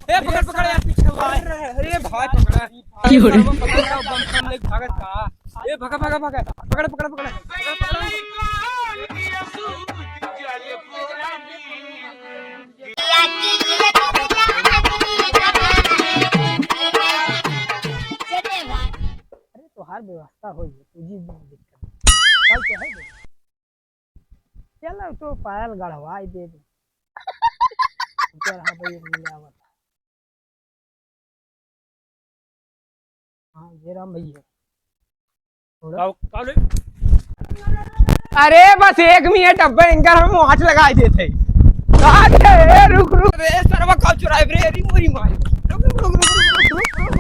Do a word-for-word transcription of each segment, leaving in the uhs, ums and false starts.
ए, पकड़, पकड़ यार, पीछे हुआ है। अरे भाई, पकड़ा। की हो रे? पकड़, पकड़, बम, बम लेके भागत का? ए, भागा, भागा, भागा। पकड़, पकड़, पकड़। पकड़, पकड़। अरे, तोहार व्यवस्था होई, तुझी दिक्कत। कल क्या है? चलो, तो पायल गढ़वाई दे दे। चल, हाँ भाई, एक मिनट आवत। हाँ, ये राम भैया। थोड़ा। काऊ, काऊ ले? अरे, बस एक मिनट, अब्बे इनका हम watch लगाई देते हैं। अरे, ए, रुक, रुक, रे, सरवा काऊ चुराए रे, अरे, मोरी माई। रुक, रुक,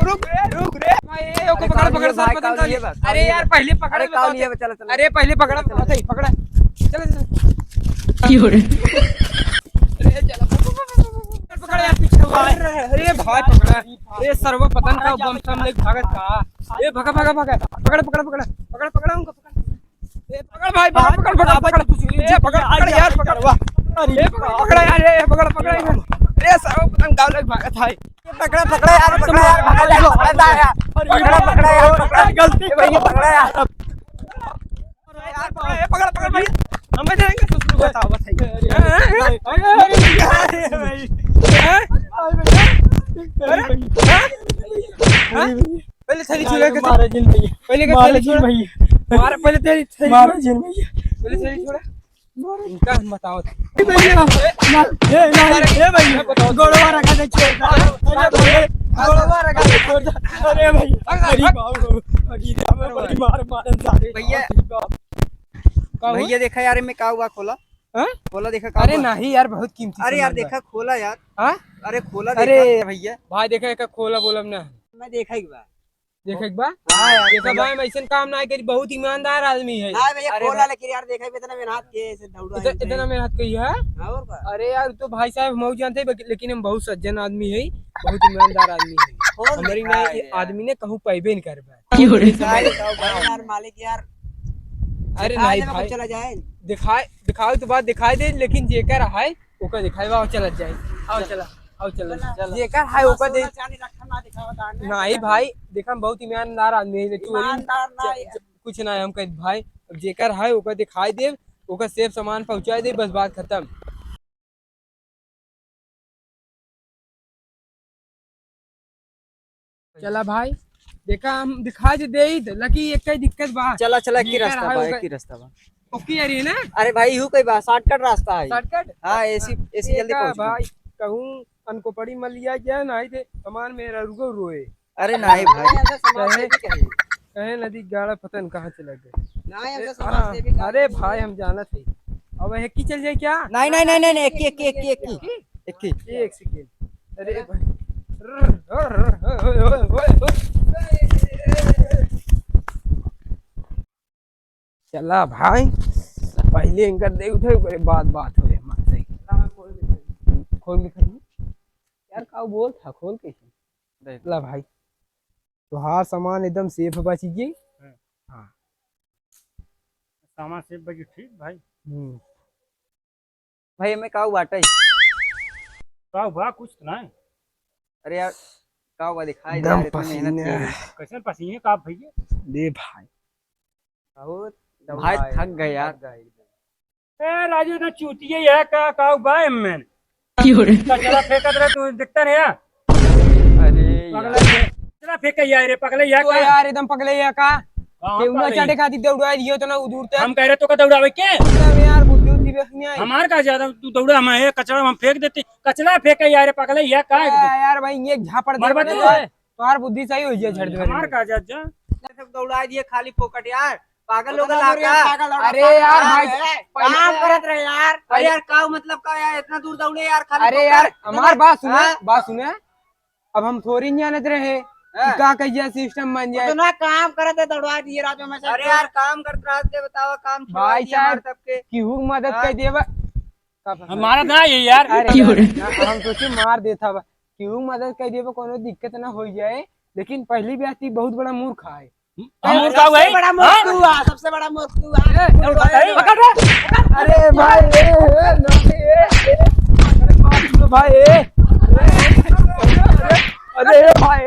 रुक रे, रुक रे। भाई, ए, ओको अरे, पकड़, काऊ पकड़, लिए सर, भाई, पतंग काऊ काऊ लिए लिए। बस, काऊ अरे लिए यार, बस। पहले पकड़, अरे, काऊ बताओ लिए तो। बस, चला, चला। अरे, पहले पकड़, पकड़। बताओ, पकड़। चला, चला। क्यों रे? अरे, चला। पकड़ यार, पीछे हुआ है। अरे भाई, पकड़ा। अरे, सर्वपतन का बम सम लेके भागत का। ए, भागा, भागा, भागा। पकड़, पकड़, पकड़। पकड़, पकड़, उनको पकड़। ए, पकड़ भाई, पकड़, पकड़, पकड़, पकड़। ए, पकड़, पकड़ यार, पकड़। ए, पकड़, पकड़ यार, ए, पकड़, पकड़। अरे, सर्वपतन गाँव लेके भागत है। पकड़ा, पकड़ा यार, पकड़ा यार, पकड़ा यार, पकड़ा यार। पकड़ा, पकड़ा यार, पकड़ा। गलती भैया, पकड़ा यार। यार, पकड़ा, ए, पकड़ा, पकड़ा भाई। हमें जाएंगे ससुर को बताओ, बताइए। अरे, अरे, अरे, अरे, भाई। हैं? अरे, हैं? हैं? पहले थैली छुड़ा के मारा जिन भैया। पहले का मारा थैली जिन छोड़ा। भैया। मारा, पहले थैली, थैली मारा छोड़ा। जिन भैया। पहले थैली छोड़ा। इनका हम बताओ। ए भैया, ना, ए, ना, ए भैया, गोड़वा रखा दे, छोड़ दे। अरे भैया, गोड़वा रखा दे, छोड़ दे। अरे भाई, अरे बाबू, अरे बाबू, बड़ी मार, मारन सारे। भैया। का हुआ? भैया, देखा यार, एमे का हुआ, खोला। हाँ? खोला, देखा का अरे हुआ? नहीं यार, बहुत कीमती अरे यार, सामान बा। देखा, खोला यार। हाँ? अरे खोला, अरे देखा भैया। भाई, देखा, एका खोला बोलब ना। मैं देखा एक बार। देखे के बा? हाँ यार, देखा खोला। भाई, हम ऐसन काम ना करी, बहुत ईमानदार आदमी है। हाँ भैया, अरे खोला, भाई। लेकिन यार, देखा, इतना मेहनत के, ऐसे दौड़ा इतना, है। इतना मेहनत कही है? और का? अरे यार, तो भाई साहब, हम जानते हैं, लेकिन हम बहुत सज्जन आदमी है, बहुत ईमानदार आदमी है। खोल हमारी दिखा ना, है ये यार। आदमी ने कहूँ पैबे नहीं कर पाए। क्यों रे? दिखाई देता हूँ भाई यार, मालिक यार। अरे दिखाई नहीं देवे को भाई। चला जाए। दिखाए, दिखाओ तो बात दिखाई दे, लेकिन जेकर है, ओकर दिखाई बा, चलत जाए। आओ चला। चला, आओ चला। चला। जेकर है, ओकर दे। सोना चांदी रखा ना दिखावा, दान नहीं नहीं करता। भाई, देखा, हम बहुत ईमानदार आदमी है, चोरी ईमानदार ना च-, है। च-, कुछ ना है, हम कहे, भाई, अब जेकर है, ओकर दिखाई देब, ओकर सेफ सामान पहुँचाई देब, बस बात खत्म। चला भाई, देखा हम दिखा दे, दे ही दे, लकी एक ही दिक्कत बा। चला, चला, एक ही जेकर रास्ता है बा, ओकर एक ही रास्ता बा। ओके यार, ये ना? अरे भाई, यू कई बा, shortcut रास्ता है। Shortcut? हाँ, ऐसी, ऐसी जल्दी देखा पहुँच गए। भाई, कहूँ अनकोपड़ी मल लिया जाए, नहीं दे, हमार मेरा रुको रोए। अरे नहीं भाई। ऐसा समाज कहे, सेवी कहे। कहे नदी गाड़ा पता न कहाँ चला गए। नहीं, ऐसा ए, समाज हाँ, सेवी का अरे नहीं भाई, है। हम जानत है। अब एक ही चल जाए क्या? नहीं, नहीं, नहीं, नहीं, नहीं, एक ही, एक ही, एक ही, एक ही। एक ही? एक ही? एक second। अरे भाई। चला भाई, पहले इनकर दे उठे, ओकरे बाद बात होए हमार से। खोल के खाई। यार, का बोल था, खोल के। देख। ला भाई, तोहार सामान एकदम safe बची गई। हम्म। हाँ। सामान safe बची, ठीक भाई। हम्म। भाई, एमे का बाटे? का बा? कुछ तो नहीं। अरे यार, का बा? दिखाई दे एकदम यार, इतना मेहनत पसीना। किए। कैसन पसीने का भैया? दे भाई। बहुत भाई, दौड़ाए, थक गए यार। थक गए एकदम। ए राजू, तो चूतिया यह का, का बा एमे? क्यों रे? कचरा फेंकत रहे, तू दिखता नहीं है? अरे पगला यार। ये, कचरा फेंक के आए रे, पगले यह तो का? यार, एकदम पगले यह का? हाँ, केहू ना पगले। चढ़े खातिर दौड़ाए दियो तो ना उधर तक। हम कह रहे तो का दौड़ावे के? एकदम यार, बुद्धि उद्धि भी नहीं आई। हमार का ज्यादा तू दौड़ा, हम ये कचरा हम फेंक देते, कचरा फेंक के आए रे, पगले यह का? अरे यार भाई, ये झापड़ दे मरबा दे तू। तो। तोहार बुद्धि सही हो जाए, झड़ दे। हमार का जा, जा। सब दौड़ा दिए खाली फोकट यार, पागल हो गया का? अरे यार भाई, काम करत रहे यार। अरे यार, का मतलब का यार, इतना दूर दौड़े यार, खाली अरे यार, हमार बात सुने, हाँ? बात सुने। अब हम थोड़ी जानत रहे कि हाँ। का कहिया system बन जाए। इतना काम करत है, दौड़ा दिए राजू में से। अरे यार, काम करत रहत के बतावा, काम छुड़वा भाई दिए हमार साहब, सबके। केहू मदद हाँ। कर देवा। का फंसा? हमारा ना ये यार। अरे, क्यों रे? ना, हम सोचे मार देता बा। केहू मदद कर देबो, कोनो दिक्कत ना हो जाए, लेकिन पहली बात ई बहुत बड़ा मूर्ख है। हम मूर्ख सबसे है? बड़ा मूर्ख हाँ? तू है, सबसे बड़ा मूर्ख तू है। ए, ए, पकड़ रे, पकड़। अरे भाई, ए, ए, ना, ए, ए, अरे बात सुनो भाई, ए। अरे भाई।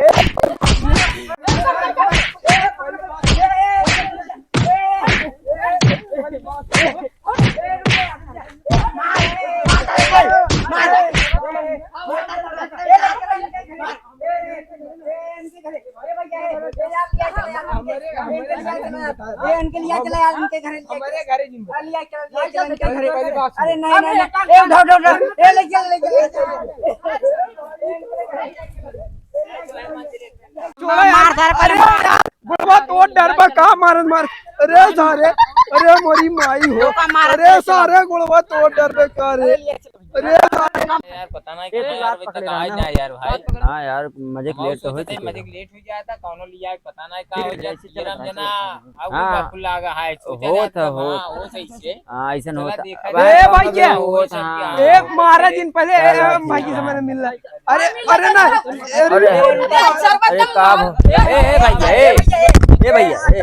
ए, इनके लिए चला यार, इनके घरे ले हमारे घरे जिंदा। ले चल, ले चल, इनके घरे। पहली बात सुनो। अरे नहीं, नहीं, नहीं। ए, उठा, उठा, उठा। ए, ले चल, ले चल, ले चल। छोड़ा यार। मार, मार, अरे मार। यार, गोड़वा तोड़ डरबा का मारन मार। अरे सारे, अरे मोरी माई हो। अरे सारे गोड़वा तोड़ डरबे का रे। अरे सारे। यार, पता नहीं ए, क्या तू यार, हाथ अभी पकड़े तक आए रहना। ना यार भाई। हाँ यार, मजे के हम लेट तो हो सोचते चुके मजे हो। के लेट हो जाता, कौनो लिया पता नहीं का हो जाए, जैसे चल रहा है, जना, अब हाँ। बापू लागा है, सोचा होत जाता, है, होत। हाँ, वो सही से। हाँ, ऐसन चला होता। देखा अब जाए, ए, भाई, क्या? होत, हाँ। ए, महाराज जी, पहले, ए, चला, हम भाई जी से हाँ। मैंने मिलना। अरे, अरे ना, अरे, अरे, अरे, अरे, का भ-, ए, ए, भैया, ए, ए, भैया, ए। अरे,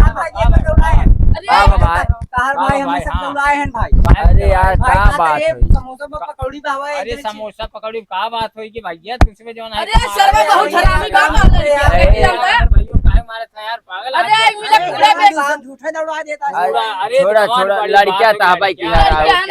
का भ-, भाई? तहार का भाई, भ-, हमरे भाई, सब हाँ। बुलाए हैं, भाई। अरे यार, का बात भाई, है? समोसा में पकौड़ी बा, हवा है, अरे, इधर से। समोसा पकौड़ी का बात होई कि भैया, तुझमें जौन है अरे, तुम्हारा सरवा बहुत हरामी बा, मार ले, अरे, यार, अरे, भैया, काहे मारत है यार, पागल अरे, आदमी। आई मिले पूरा अरे, बेस। झूठे दौड़ा देता है। अरे, अरे, छोड़ा, भगवान छोड़ा, बड़ी लड़किया बात तो है, हबाई की लड़किया यार, है,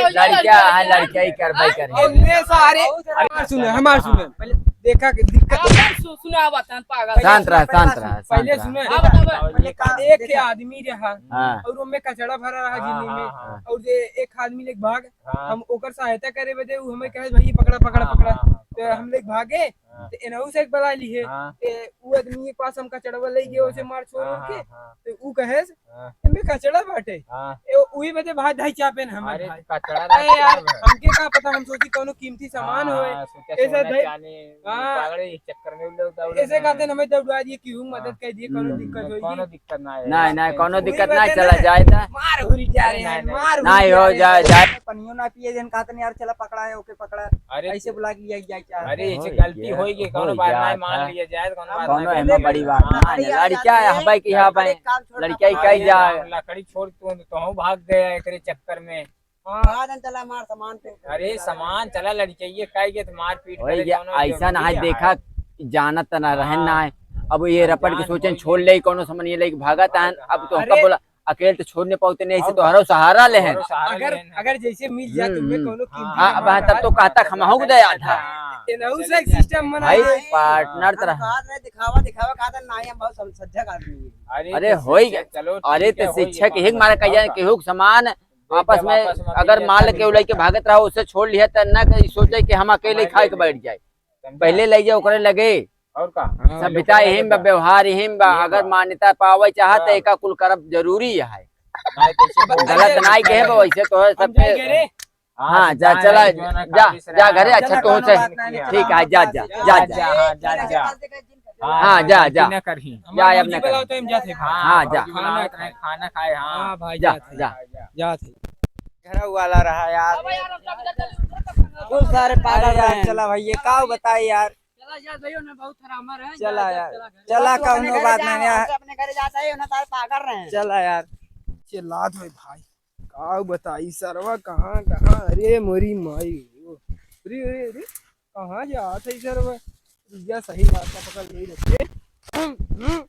लड़किया है, लड़किया ही करबाई करे। अरे, सारे, हमार सुने, हमार सुने, पहले देखा कि दिक्कत हाँ, सु-, सुनावा तन पागल। शांत रहा, शांत रहा, शांत पहले रहा। सुने, हाँ, बताओ। पहले का, एक के देखा। आदमी रहा, हाँ। और ओमे कचड़ा भरा रहा हाँ, जिन्नी में, हाँ, हाँ। और जे एक आदमी लेके भाग, हाँ। हम ओकर सहायता करे बदे उ हमें कहे, "भाई, पकड़ा, पकड़ा, हाँ, पकड़ा।" हाँ, हाँ, तो पकड़ा। हम लेके भागे, हाँ। तो एनहू से एक बला लिए। हाँ। तो उ आदमी के पास हम कचड़वा ले गए, उसे हाँ, मार छोड़ हाँ, के। हाँ, हाँ। तो उ कहे, हाँ। "एमे कचड़ा बाटे।" हाँ। ए, उही बदे भाई, धाई चापे न हमें अरे, भाई। कचड़ा अरे ना यार, चाप। हमके का पता, हम सोची कौनो कीमती सामान हाँ, होए। हाँ, सोचा ऐसा सोना धाई चांदी, हाँ। पागल, इस चक्कर में उन लोग दौड़े ऐसे ना। कहते न हमें दौड़ा दिए, केहू मदद हाँ। कर दिए, कौनो हम्म। दिक्कत होई कौनो कि? दिक्कत ना है, नहीं, नहीं, कौनो दिक्कत नहीं, चला जाए था। मार हुरी जा रहे हैं, नहीं, नहीं। मार हुरी नहीं हो, जा रहे हैं। जाए, जाए। पनियो ना पिए, जन कहते नहीं यार, चला पकड़ा है, ओके पकड़ा। अरे, ऐसे बुला के लिया जाए क्या? अरे, हो ऐसे गलती गया, होई गई, हो कौनो बात गया नहीं, मान था। लिया जाए, कौनो बात कौनो नहीं। एमे बड़ी बात हाँ, नहीं, लड़किया है, भाई की यहाँ पे। लड़किया ही कही जा। लकड़ी छोड़ तू, तो भाग गया एकरे चक्कर में। हाँ। कहा दन चला मार सामान पे। अरे, सामान चला, लड़किया ये कह के तो मारपीट वही करे, ये कौनो ऐसा ना जरूरी है, है। देखा, जानत त ना रहन ना हाँ। है। अब ये हाँ, रपट के जान सोचन वही छोड़ है। ले, कौनो सामान ये लेके भागत आन। अब तो अरे। हमका बोला, अकेले तो छोड़ नहीं पाते, नहीं, ऐसे और तोहरो सहारा ले हैं। तोहरो सहारा अगर, ले हैं। अगर जैसे मिल जाए हम्म, तुम्हें हम्म। कौनो हाँ, कीमती हाँ, सामान हाँ, तब तो कहता खमाहू को दे आधा। हाँ। ये नहू से एक सिस्टम बना भाई, है। पार्टनर हम तरह। कहा रहे दिखावा, दिखावा कहा था, नहीं, हम बहुत सम-, सज्जन आदमी हैं। अरे, अरे, तो होई सज्जन, गया। चलो, अरे, ठीक तो है, होई शिक्षक गया, एक मारा कौन कह जाए बात। कि हुक सामान देखिए, आपस में आपस में अगर मिल मान जाए, लेके वो लइके भागत रहा, उसे छोड़ लिया, त ना कि सोचे कि हम अकेले हमारे खाए के लिए। बैठ जाए। समझा? पहले ले जाओ ओकरे लगे। और का? हाँ, सब लोग बिता लगे यही बा, बा। व्यवहार यही बा। यही अगर बा। मान्यता पावे चाहत, हाँ। त एका कुल करब जरूरी है। नहीं, कैसे बोल गलत रहे हैं? नहीं कहे बा, वैसे तो है हम सबके। जाएंगे रे। हाँ, जा, हाँ, चला, जो है ना, जा, काफी सारा जा घरे, अच्छा, चला, तो कौनो से, बात नहीं, ठीक है, जा, जा, जा, जा, जा। हाँ, जा, जा, जा। हाँ, हाँ, जा, जा। ना करही। जा, अब ना बुलाओ करही। तो हम जाते हैं। हाँ, हाँ, जा। खाना खाए, खाना खाए, हाँ। हाँ, भाई, जा, जाते हैं। जा। जाते हैं। घर वाला रहा यार। अब यार, अब चल, चल, चल, चल, चल। कुल सारे पागल अरे यार, रहे हैं। चला भाई, ये का बताए यार। चला यार, भैया, ना बहुत हरामा रहे हैं, चला जा, जा, यार। चला घर। चला, तू अपने कौनो घरे बात जा, नहीं है। हम तो अपने घरे जाता है, ना सारे पागल रहे हैं। चला यार। चिल्लात होई भाई। का बताई सरवा, कहाँ, कहाँ, अरे मोरी माई हो। अरे, अरे, अरे, कहाँ जात है सरवा? भैया सही रास्ता पकड़ ले रखे। हम्म, हम्म,